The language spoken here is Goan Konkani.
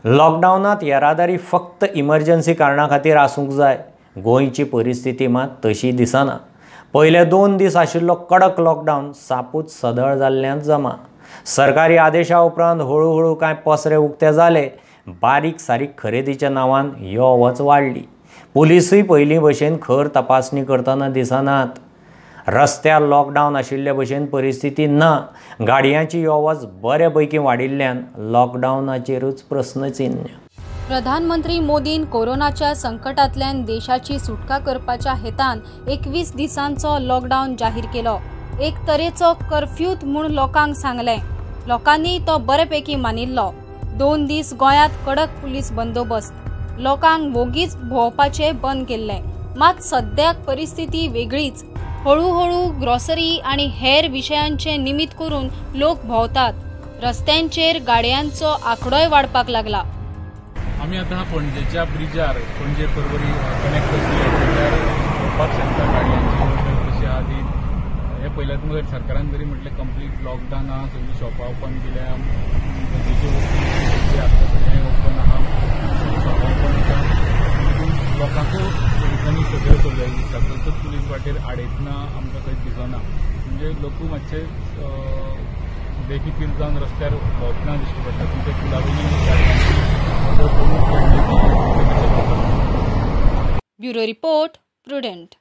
लॉकडावनांत येरादारी फक्त इमर्जन्सी कारणा खातीर आसूंक जाय. गोंयची परिस्थिती मात तशी दिसना. पयले 2 दीस आशिल्लो कडक लॉकडावन सापूच सदळ जाल्ल्यान जमा. सरकारी आदेशा उपरांत हळूहळू कांय पसरे उक्ते जाले. बारीक सारीक खरेदीच्या नांवान यो वच वाडली. पुलिसूय पयलीं भशेन खर तपासणी करतना दिसनात. रस्त्यार लॉकडावन आशिल्ले भशेन परिस्थिती ना. गाडयांची यो वच बरे पैकी वाडिल्ल्यान लॉकडावनाचेरूच प्रस्नचिन्ह. प्रधानमंत्री मोदीन कोरोनाच्या संकटांतल्यान देशाची सुटका करपाच्या हेतान 21 दिसांचो लॉकडावन जाहीर केलो. एक तरेचो कर्फ्यूत म्हूण लोकांक सांगलें. लोकांनी तो बरेपैकी मानिल्लो. 2 दीस गोंयांत कडक पुलीस बंदोबस्त, लोकांक वोगीच भोंवपाचें बंद केल्लें. मात सद्याक परिस्थिती वेगळीच. हळूहळू ग्रॉसरी आनी हेर विशयांचें निमित्त करून लोक भोंवतात. रस्त्यांचेर गाडयांचो आंकडोय वाडपाक लागला. आमी आतां पणजेच्या ब्रिजार, पणजे पर्वरी कनेक्ट करपी ब्रिजार भोंवपाक शकता गाडयांची तशी आहा ती. हे पयल्यार तुमकां सरकारान जरी म्हटलें कंप्लीट लॉकडावन आहा, सगळीं शॉपां ओपन केल्या, गरजेच्यो वस्तू जे आसता सगळें ओपन आहा, शॉपां ओपन आसा. पूण लोकांकूय पोलिसांनी सगळें सगळें दिसता. खंयच पुलीस वाटेर आडयतना आमकां खंयच दिसना. म्हणजे लोकूय मातशे बेफिकीर जावन रस्त्यार भोंवतना दिश्टी पडटा. तुमच्या पुला वयली गाडयांची. Bureau report, Prudent.